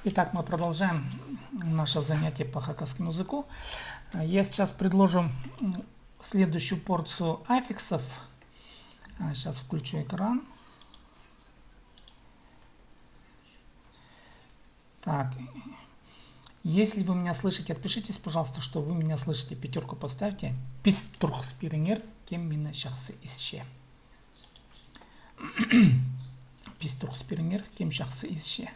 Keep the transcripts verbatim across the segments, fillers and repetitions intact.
Итак, мы продолжаем наше занятие по хакасскому языку. Э, я сейчас предложу, м, следующую порцию аффиксов. А, сейчас включу экран. Так. Если вы меня слышите, отпишитесь, пожалуйста, что вы меня слышите. Пятёрку поставьте. Пис турғыс пиріңер, кем мині чахсы исче. Пис турғыс пиріңер, кем чахсы исче.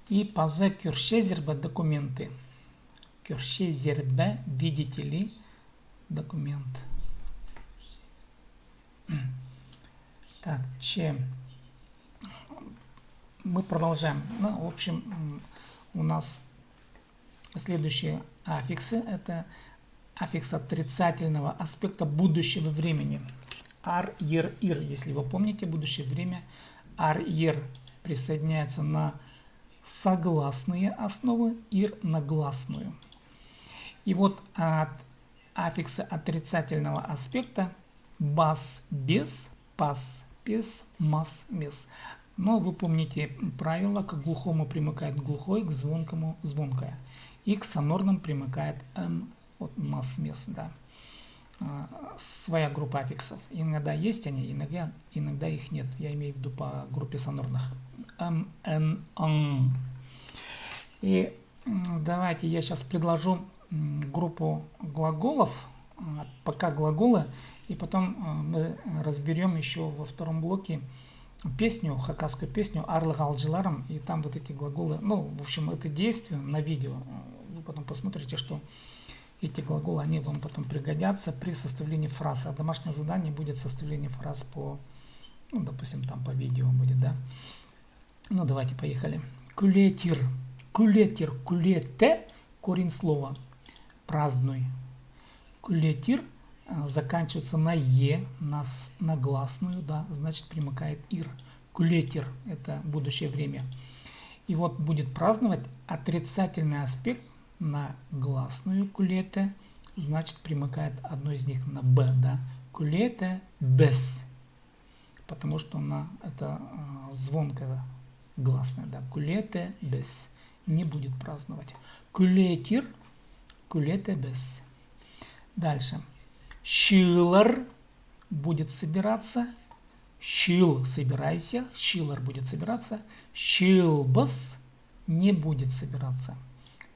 И паза кӧрчезер бе документы. Кӧрчезер бе, видите ли, документ. Так, че мы продолжаем. Ну, в общем, м, у нас следующие аффиксы. Это аффикс отрицательного аспекта будущего времени. Ар, ер, ир. Если вы помните, будущее время ар, ер присоединяется на согласные основы, ир на гласную. И вот от аффикса отрицательного аспекта бас, бес, пас, пес, мас, мес. Но вы помните правило, к глухому примыкает глухой, к звонкому — звонкое. И к сонорным примыкает м, вот, мас, мес, да. А, своя группа аффиксов. Иногда есть они, иногда, иногда их нет. Я имею в виду по группе сонорных. М, н, ң. И, м, давайте я сейчас предложу, м, группу глаголов, а, пока глаголы, и потом, а, мы разберём ещё во втором блоке песню, хакасскую песню «Аарлығ аалҷыларым», и там вот эти глаголы, ну, в общем, это действие на видео. Вы потом посмотрите, что эти глаголы, они вам потом пригодятся при составлении фраз. А домашнее задание будет составление фраз по, ну, допустим, там по видео будет, да? Ну, давайте, поехали. Кӱлетир. Кӱлетир. Кӱлетэ — корень слова. Празднуй. Кӱлетир, а, заканчивается на е, на с-, на гласную, да, значит, примыкает ир. Кӱлетир — это будущее время. И вот будет праздновать отрицательный аспект на гласную кӱлетэ, значит, примыкает одно из них на б, да. Кӱлетебіс. Потому что она, это, а, звонкая гласная, да. Кӱлетебіс. Не будет праздновать. Кӱлетир, кӱлетебіс. Дальше. Чыылар — будет собираться. Чыыл — собирайся. Чыылар — будет собираться. Чыылбас — не будет собираться.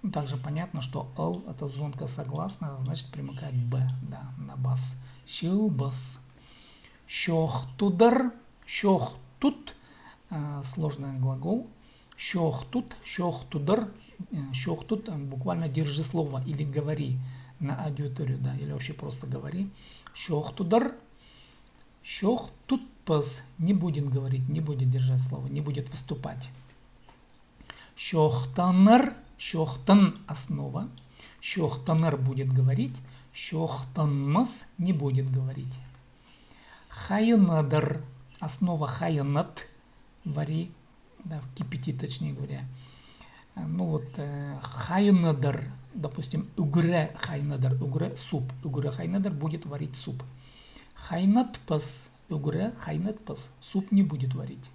Ну, также понятно, что л — это звонкая согласная, значит, примыкает б, да, на бас. Чыылбас. Чоохтудар. Чоохтут, а, сложный глагол. Чоохтут, чоохтудар, э, чоохтут, э, буквально «держи слово» или «говори» на аудиторию, да, или вообще просто «говори». Чоохтудар, чоохтутпас, не будет говорить, не будет держать слово, не будет выступать. Чоохтанар, чоохтан — основа. Чоохтанар — будет говорить, чоохтанмас — не будет говорить. Хайынадар — основа хайынат, вари, да, кипяти, точнее говоря. Э, ну вот, э, хайынадар, допустим, ӱгре хайынадар, ӱгре — суп, ӱгре хайынадар — будет варить суп. Хайнатпас, ӱгре хайнатпас, суп не будет варить.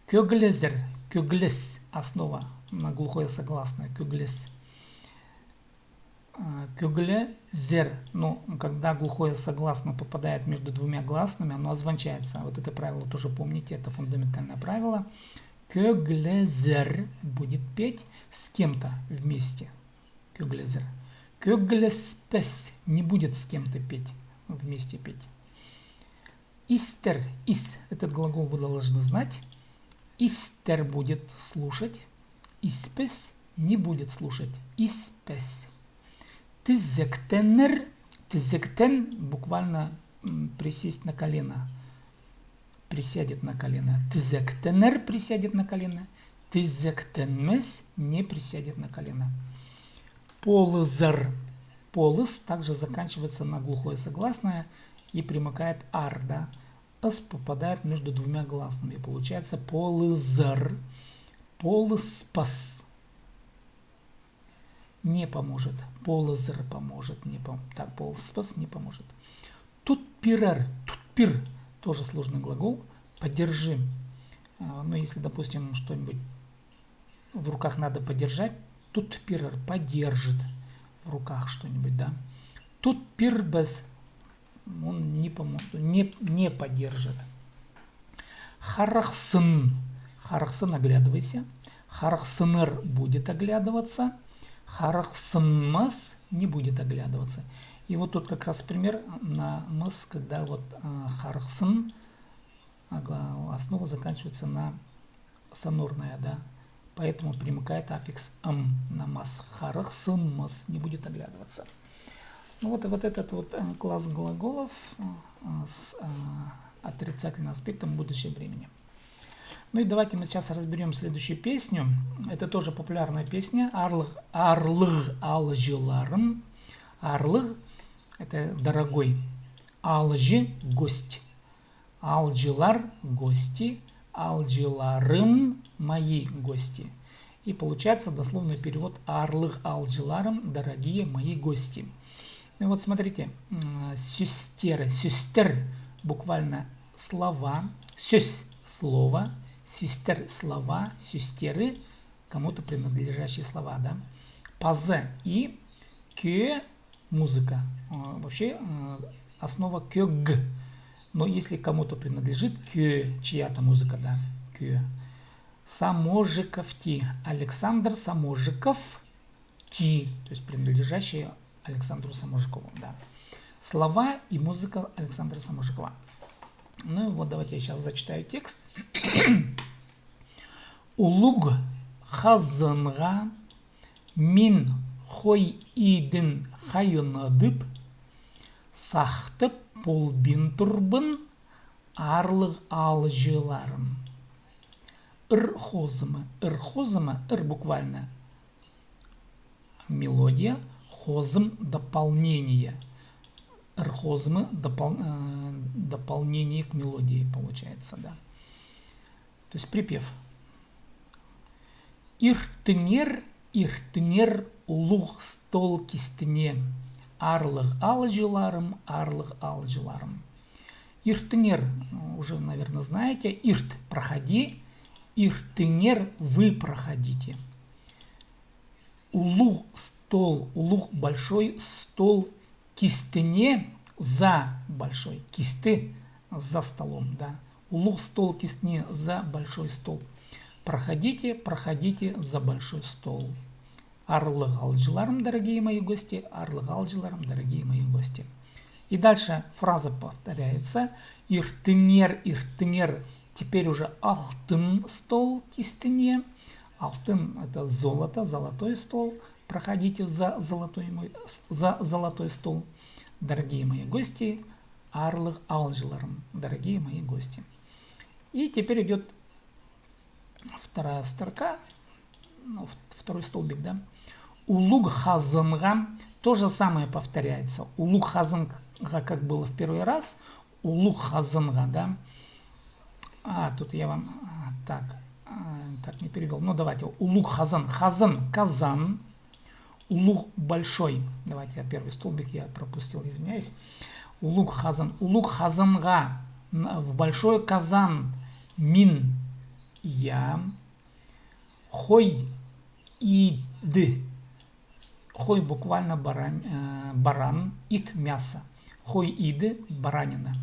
Кӧглезер, кӧглес — основа на глухое согласное, кӧглес. А, кӧглезер. Ну, когда глухое согласное попадает между двумя гласными, оно озвончается. Вот это правило тоже помните, это фундаментальное правило. Кӧглезер — будет петь с кем-то вместе. Кӧглезер. Кӧглеспес — не будет с кем-то петь, вместе петь. Истер, ис, этот глагол вы должны знать. Истер — будет слушать. Испес — не будет слушать. Испес. Тізектенер, тізектен — буквально, м, присесть на колено. Присядет на колено. Тізектенер — присядет на колено. Тізектенмес — не присядет на колено. Полызар. Полыс также заканчивается на глухое согласное и примыкает ар, да. Ыс попадает между двумя гласными. Получается полызар. Полыспас — не поможет. Полызар — поможет. Не пом-, так, полыспас — не поможет. Тутпирар. Тутпир — тоже сложный глагол. Подержи. А, ну, если, допустим, что-нибудь В руках надо подержать. Тут пирер, подержит в руках что-нибудь, да. Тут пирбес, он не помо-, не, не поддержит. Харахсын. Харахсын, оглядывайся. Харахсынар, будет оглядываться. Харахсынмас, не будет оглядываться. И вот тут как раз пример на мыс, когда вот, а, харахсын, а, гла-, основа заканчивается на сонорная, да. Поэтому примыкает аффикс м на мас. Харахсынмас, не будет оглядываться. Ну вот, вот этот вот, э, класс глаголов, э, э, с, э, отрицательным аспектом будущего времени. Ну и давайте мы сейчас разберём следующую песню. Это тоже популярная песня. Аарлығ, аарлығ аалҷыларым. Аарлығ, это дорогой. Аалҷы, гость. Аалҷылар, гости. Аалҷыларым, мои гости. И получается дословный перевод: аарлығ аалҷыларым, дорогие мои гости. Ну вот смотрите, м, сӧстер, сӧстер буквально слова, сӧс, слово, сӧстер, слова, сӧстері, кому-то принадлежащие слова, да. Паза и кӧ, музыка. А, вообще, а, основа кӧг. Но если кому-то принадлежит кӧ, чья-то музыка, да, кӧ. Саможиков ти. Александр Саможиков ти. То есть принадлежащие Александру Саможикову, да. Слова и музыка Александра Саможикова. Ну вот давайте я сейчас зачитаю текст. Улуғ хазанға мин хой идін хайынадып, сахтап полбин турбын, аарлығ аалҷыларым. Ыр хозымы, ыр хозымы, ыр буквально мелодия, хозым дополнение. Ыр хозымы допол-, э, дополнение к мелодии получается, да. То есть припев. Иртіңер, иртіңер улуғ стол кистіне, аарлығ аалҷыларым, аарлығ аалҷыларым. Иртіңер, уже, наверное, знаете, ирт, проходи, иртіңер, вы проходите. Улуғ стол, улуғ большой стол кистіне, за большой, кисті, за столом, да. Улуғ стол кистіне, за большой стол. Проходите, проходите за большой стол. Аарлығ аалҷыларым, дорогие мои гости, аарлығ аалҷыларым, дорогие мои гости. И дальше фраза повторяется. Иртіңер, иртіңер. Теперь уже алтын стол кистіне. Алтын — это золото, золотой стол. Проходите за золотой мой, за золотой стол. Дорогие мои гости, аарлығ аалҷыларым, дорогие мои гости. И теперь идёт вторая строка, ну, в-, второй столбик, да. Улуғ хазанға, то же самое повторяется. Улуғ хазанға, как было в первый раз, улуғ хазанға, да. А, тут я вам, а, так, а, так не перевёл. Ну, давайте. Улуғ хазан, хазан, казан. Улуғ, большой. Давайте я первый столбик я пропустил, извиняюсь. Улуғ хазан. Улуғ хазанға, н-, в большой казан мин, я, хой иді. Хой буквально баран-, э, баран, ид — мясо. Хой иді — баранина.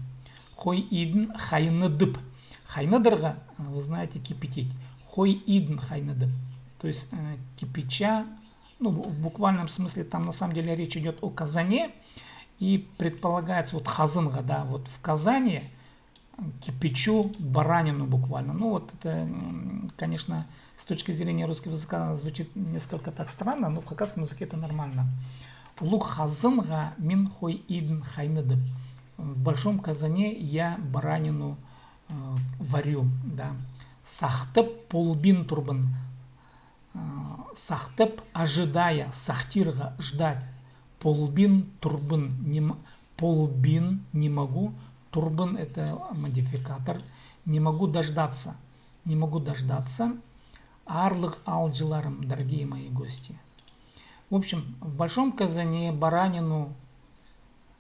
Хой идін хайнадып. Хайнадарға, э, вы знаете, кипятить. Хой идін хайнадып. То есть, э, кипяча, ну, в буквальном смысле там на самом деле речь идёт о казане, и предполагается вот хазанға, да, вот в казане кипячу баранину буквально. Ну вот это, м, конечно, с точки зрения русского языка звучит несколько так странно, но в хакасском языке это нормально. Улуғ хазанға мин хой идін хайнадып. В большом казане я баранину, э, варю, да. Сахтап полбин турбын. А, сахтап, ожидая, сахтирға, ждать. Полбин турбын, не м-, полбин, не могу. Турбын — это модификатор. Не могу дождаться. Не могу дождаться. Аарлығ аалҷыларым, дорогие мои гости. В общем, в большом казане баранину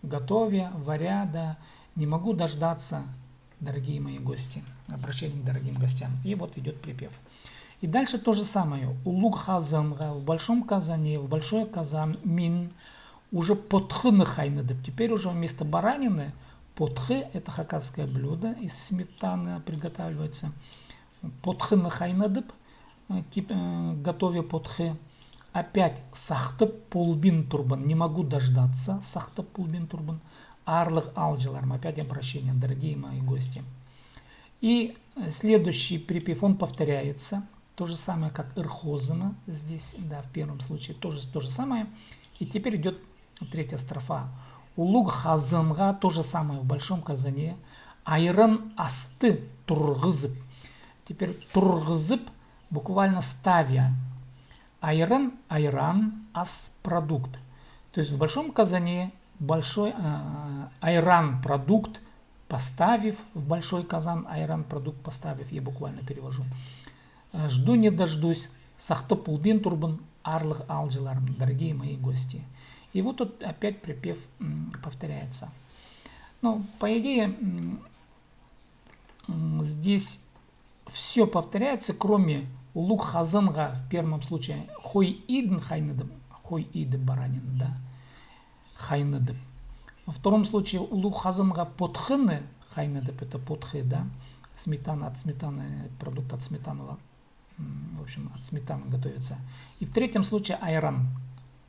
готовя, варя, да, не могу дождаться, дорогие мои гости. Обращение к дорогим гостям. И вот идёт припев. И дальше то же самое. Улуғ хазанға, в большом казане, в большой казан мин уже потхыны хайнадып. Теперь уже вместо баранины потхы, это хакасское блюдо, из сметаны приготавливается. Потхыны хайнадып, э, кип-, э, готовя потхы. Опять сахтып полбин турбын, не могу дождаться, сахтып полбин турбын. Аарлығ аалҷыларым, опять обращение, дорогие мои гости. И, э, следующий припев, он повторяется. То же самое, как ыр хозыма здесь, да, в первом случае тоже то же самое. И теперь идёт третья строфа. Улуғ хазанға, то же самое, в большом казане, айран асты турғызып. Теперь турғызып, буквально ставя. Айран, айран, ас, продукт. То есть в большом казане большой, а, айран, продукт, поставив, в большой казан айран, продукт, поставив, я буквально перевожу. Э, жду не дождусь, сахтып полбин турбын, аарлығ аалҷыларым, дорогие мои гости. И вот тут опять припев, м, повторяется. Ну, по идее, м, м, здесь всё повторяется, кроме улуғ хазанға в первом случае хой идін хайнадып, хой иді баранин, да, хайнадып. Во втором случае улуғ хазанға потхыны хайнадып, это потхы, да, сметана, от сметаны, продукт от сметанного, м, в общем, от сметаны готовится. И в третьем случае айран,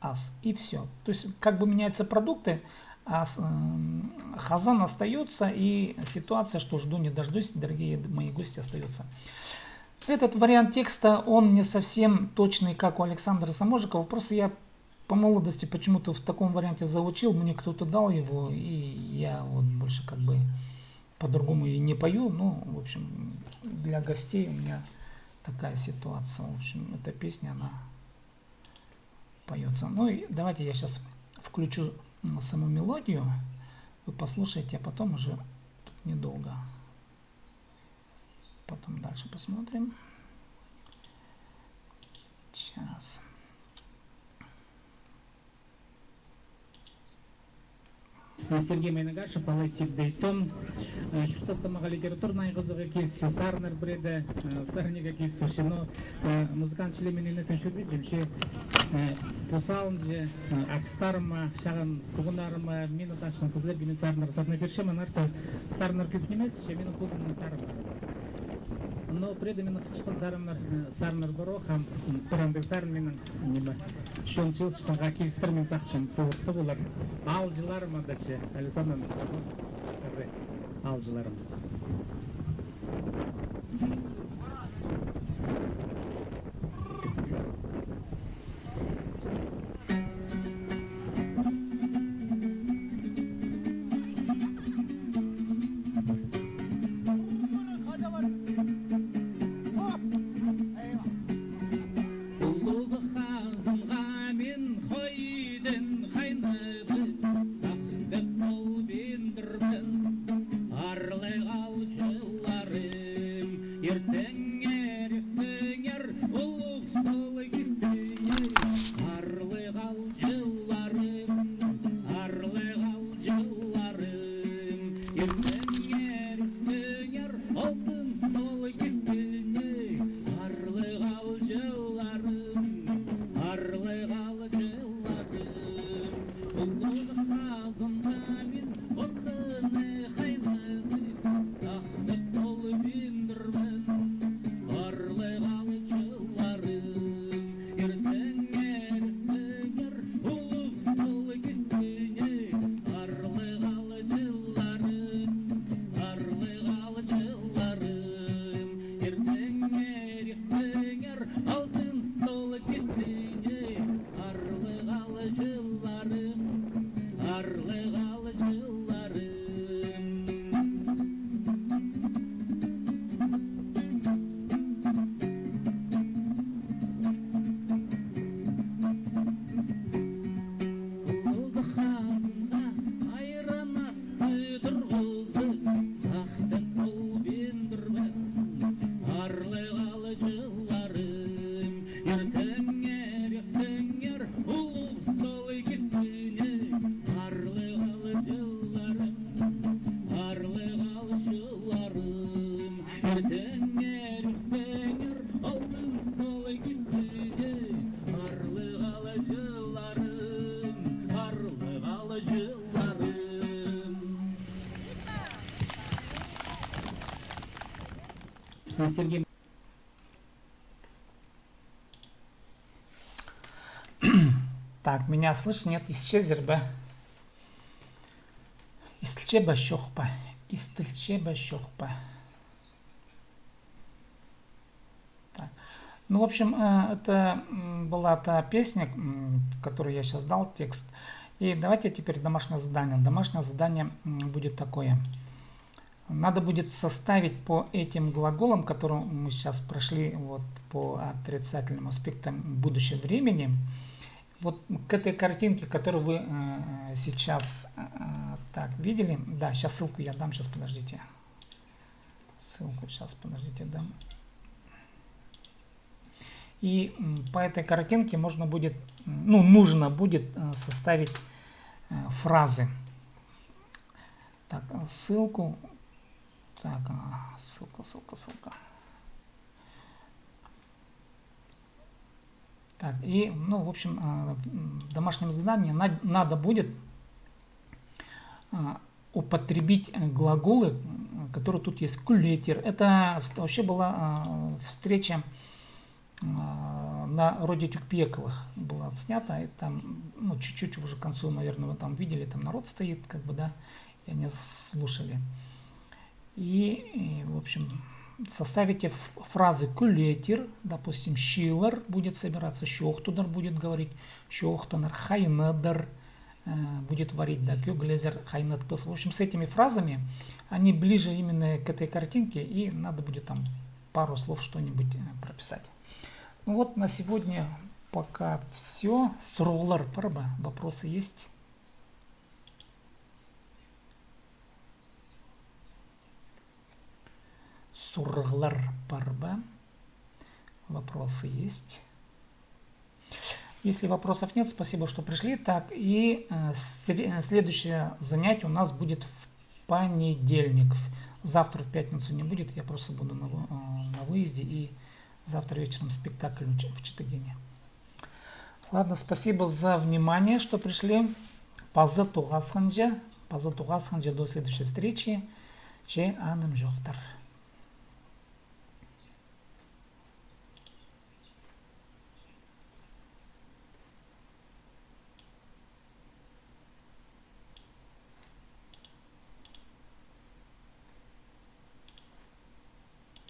ас, и всё. То есть как бы меняются продукты, а с-, м, хазан остаётся, и ситуация, что жду не дождусь, дорогие мои гости, остаётся. Этот вариант текста, он не совсем точный, как у Александра Саможикова, просто я по молодости почему-то в таком варианте заучил, мне кто-то дал его, и я вот больше как бы по-другому и не пою. Ну, в общем, для гостей у меня такая ситуация. В общем, эта песня, она поётся. Ну и давайте я сейчас включу, м, саму мелодию. Вы послушайте, а потом уже тут недолго. Потом дальше посмотрим. Сейчас. Сергей Майнагашев, «Алай сибдей тон». Э, чуртаста мағаа литературнай хызығы килісче, сарыннар пірееде, э, сарынға килісче, но, э, музыкант чіли мин иткен чӧрбинчем, че, э, пу сарынҷы, э, арғыстарыма, чағын туғаннарыма, мині тасчаң кізілерге мин сарыннар сарнап пирчем, аннаңар сарыннар кӧп нимес, че минің позымның сарыннарым. Но пірееде минің хынчатхан сарыннар, э, сарыннар пар, ам, м, пір андағ сарын минің, ниме, чон чыылысчатханға килістір мин сағынчам, пу, пу полар. Аалҷыларым анда че, Александр, аалҷыларым. Улуғ хазанға мин хой идін хайнадып, сахтап полбин турбын, аарлығ Сергей. Так, меня слышно, нет? Истілчезер бе? Истілче бе, чох па? Истілче бе, чох па? Так. Ну, в общем, э, это м, была та песня, м, которую я сейчас дал текст. И давайте теперь домашнее задание. Домашнее задание м, будет такое. Надо будет составить по этим глаголам, которые мы сейчас прошли, вот по отрицательным аспектам будущего времени, вот к этой картинке, которую вы э, сейчас э, так видели. Да, сейчас ссылку я дам, сейчас подождите. Ссылку сейчас, подождите, дам. И м, по этой картинке можно будет, м, ну, нужно будет э, составить э, фразы. Так, э, ссылку. Так, а, ссылка, ссылка, ссылка. Так, и, ну, в общем, а, в домашнем задании на- надо будет а, употребить э, глаголы, м, которые тут есть. Кӱлетир. Это вс- вообще была а, встреча а, на роде Тюкпиековых была отснята. И там, ну, чуть-чуть уже к концу, наверное, вы там видели, там народ стоит, как бы, да, и они слушали. И, и, в общем, составите ф- фразы: кӱлетир, допустим, чыылар, будет собираться, чоохтанар, будет говорить, чоохтанар, хайнадыр, э, будет варить, да, кӧглезер, хайнатпас. В общем, с этими фразами они ближе именно к этой картинке, и надо будет там пару слов что-нибудь э, прописать. Ну вот на сегодня пока все. Сурығлар пар ба? Вопросы есть? Сурығлар пар ба? Вопросы есть? Если вопросов нет, спасибо, что пришли. Так, и э, сре- э, следующее занятие у нас будет в понедельник. В- Завтра в пятницу не будет, я просто буду на, вы- э, на выезде, и завтра вечером спектакль в Ч- в Читагене. Ладно, спасибо за внимание, что пришли. Паза тоғасханҷа, паза тоғасханҷа, до следующей встречи. Че анымҷохтар.